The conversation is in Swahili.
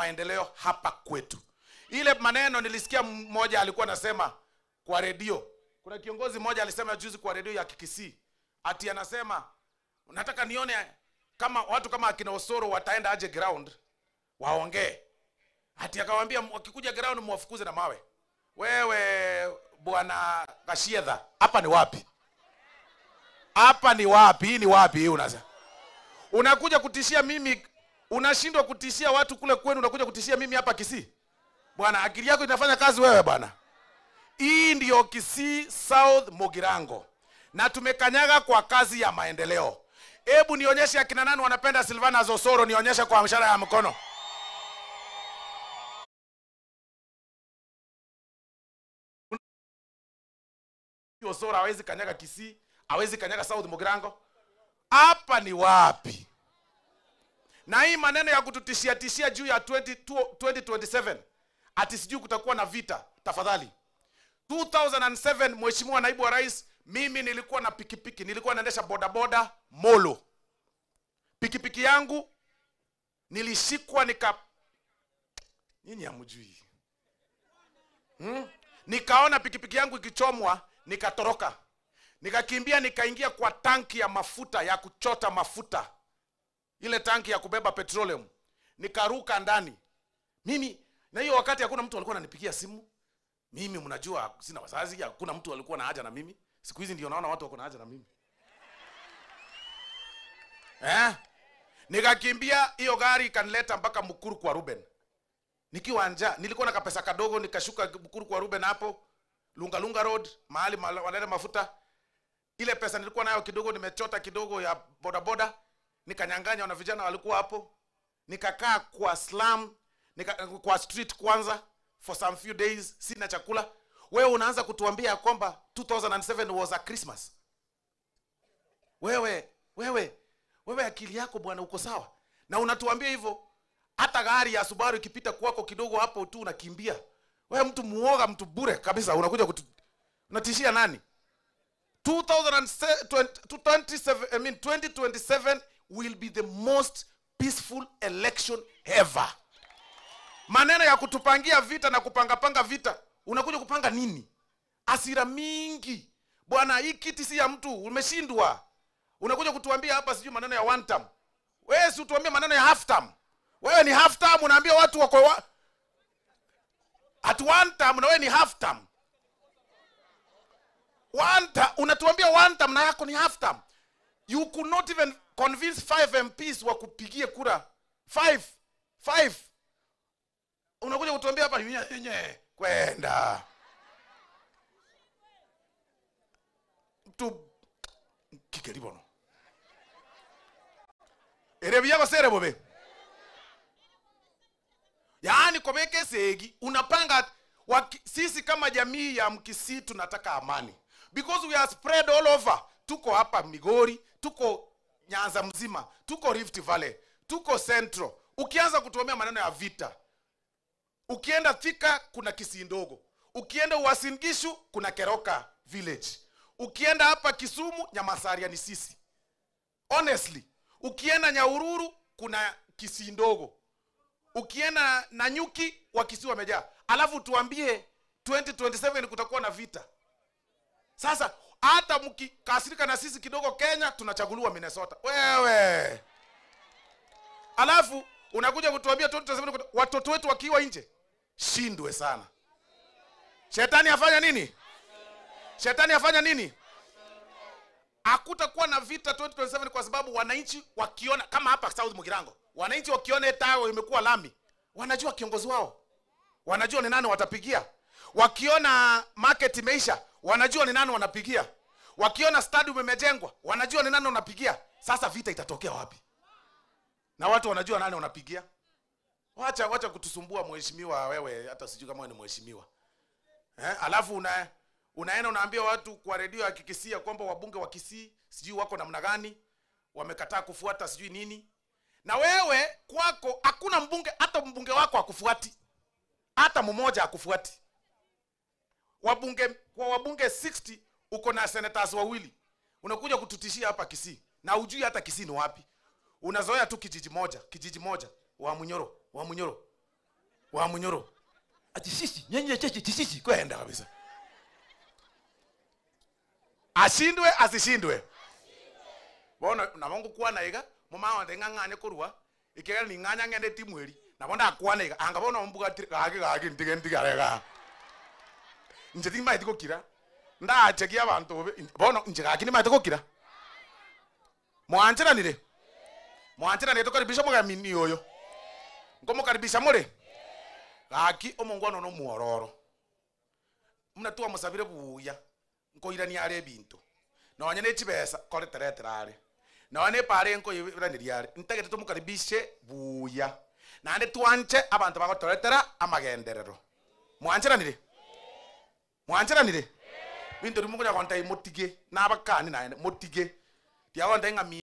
maendeleo hapa kwetu. Ile maneno nilisikia mmoja alikuwa anasema kwa redio. Kuna kiongozi mmoja alisema juzi kwa redio ya Kikisii, ati anasema nataka nione kama watu kama akina Osoro wataenda aje ground waongee. Ati akawaambia wakikuja ground mwafukuze na mawe. Wewe bwana Kashiedha, hapa ni wapi? Hapa ni wapi? Hii ni wapi hii unasema? Unakuja kutishia mimi, unashindwa kutishia watu kule kwenu, unakuja kutishia mimi hapa Kisii. Bwana, akili yako inafanya kazi wewe bwana. Hii ndio Kisii South Mugirango. Na tumekanyaga kwa kazi ya maendeleo. Hebu nionyeshe akina nani wanapenda Silvanus Osoro, nionyeshe kwa mshahara ya mkono. Osoro hawezi kanyaga Kisii, hawezi kanyaga South Mugirango. Hapa ni wapi? Na hii maneno ya kututishia tishia juu ya 2027 ati sijui kutakuwa na vita, tafadhali. 2007 Mheshimiwa Naibu wa Rais, mimi nilikuwa na pikipiki, nilikuwa naendesha bodaboda Molo. Pikipiki yangu nilishikwa nika, nyinyi hamjui. Nikaona pikipiki yangu ikichomwa, nikatoroka. Nikakimbia nikaingia kwa tanki ya mafuta ya kuchota mafuta. Ile tanki ya kubeba petroleum. Nikaruka ndani. Mimi na hiyo wakati hakuna mtu alikuwa ananipigia simu. Mimi mnajua sina wazazi, hakuna mtu alikuwa na haja na mimi. Siku hizi ndio naona watu wako na haja na mimi. Nikakimbia, hiyo gari ikanileta mpaka Mukuru kwa Ruben. Nikiwa njaa, nilikuwa na kapesa kadogo, nikashuka Mukuru kwa Ruben hapo, Lunga Lunga Road, mahali wanaleta mafuta. Ile pesa nilikuwa nayo kidogo, nimechota kidogo ya bodaboda, nikanyang'anya na vijana walikuwa hapo. Nikakaa kwa slum, kwa street kwanza for some few days, sina chakula. Wewe unaanza kutuambia kwamba 2007 was a Christmas. Wewe akili yako bwana uko sawa? Na unatuambia hivyo, hata gari ya Subaru ikipita kwako kidogo hapo tu unakimbia. Wewe mtu muoga, mtu bure kabisa, unakuja unatishia nani? 2027 will be the most peaceful election ever. Maneno ya kutupangia vita na kupanga vita, unakuja kupanga nini? Asira mingi. Bwana, hii kiti si ya mtu, umeshindwa. Unakuja kutuambia hapa sijui maneno ya one term. Wewe si utuambie maneno ya half term. Wewe ni half term, unaambia watu wako at one term na wewe ni half term. One term, unatuambia one term na yako ni half term. You could not even convince 5 MPs wa kupigie kura. 5. Unakuja kutuambia hapa nyenye kwenda. Tu kikelibono. Erebia ko sere bobe. Yaani kobeke segi unapanga sisi kama jamii ya Mkisii tunataka amani. Because we are spread all over. Tuko hapa Migori, tuko Nyanza mzima, tuko Rift Valley, tuko Central. Ukianza kutuomea maneno ya vita, ukienda Thika kuna Kisii ndogo, ukienda Uasin Gishu kuna Keroka village, ukienda hapa Kisumu Nyamasaria ni sisi. Honestly, ukienda Nyahururu kuna Kisii ndogo, ukienda Nanyuki wa Kisii wamejaa. Alafu tuambie 2027 kutakuwa na vita. Sasa hata mkikasirika na sisi kidogo Kenya tunachaguliwa Minnesota. Wewe. Alafu unakuja kutuambia 2027 watoto wetu wakiwa nje. Shindwe sana. Shetani afanya nini? Shetani afanya nini? Hakutakuwa na vita 2027 kwa sababu wananchi wakiona kama hapa South Mugirango, wananchi wakiona tao imekuwa lami, wanajua kiongozi wao. Wanajua ni nani watapigia. Wakiona market imeisha, wanajua ni nani wanapigia. Wakiona stadium imejengwa, wanajua ni nani wanapigia. Sasa vita itatokea wapi? Na watu wanajua nani wanapigia. Wacha kutusumbua mheshimiwa wewe, hata sijui kama wewe ni mheshimiwa. Alafu unaenda unaambia watu kwa redio ya Kikisii kwamba wabunge wa Kisii sijui wako namna gani, wamekataa kufuata sijui nini. Na wewe kwako hakuna mbunge, hata mbunge wako hakufuati. Hata mmoja hakufuati. Wabunge kwa wabunge 60 uko na senators wawili. Unakuja kututishia hapa Kisii na hujui hata Kisii ni wapi. Unazoea tu kijiji moja, wa Munyoro, wa Munyoro. Wa Munyoro. Ati sisi nyenye cheche sisi kwenda kabisa. Ashindwe asishindwe. Bono nabongo kwana iga mama wande ng'ang'ane korwa ikega ni ng'anya ng'ende timweri nabo ndakwana iga anga bono mbuga gaki gaki ntige ntige arega. Nje timaiti gokira. Ndachekia abantu bono nje gaki nimaiti gokira. Mwancheranire. Mwancheranire tokaribisha mugamini oyo. Ngomukaribisha more. Gaki omongwana no muororo. Muna musabire buya. Nkoirani are bintu. Nonye ne chibesa kore tereterare. Nonye pare nkoirani are. Ntagete tomukaribishe buya. Nande tuanche abantu bagotoretera amagenderero. Mwancheranire. Mwancheranire. Bintu rimuko ya konta motige nabakani naende motige. Tiagonta ngami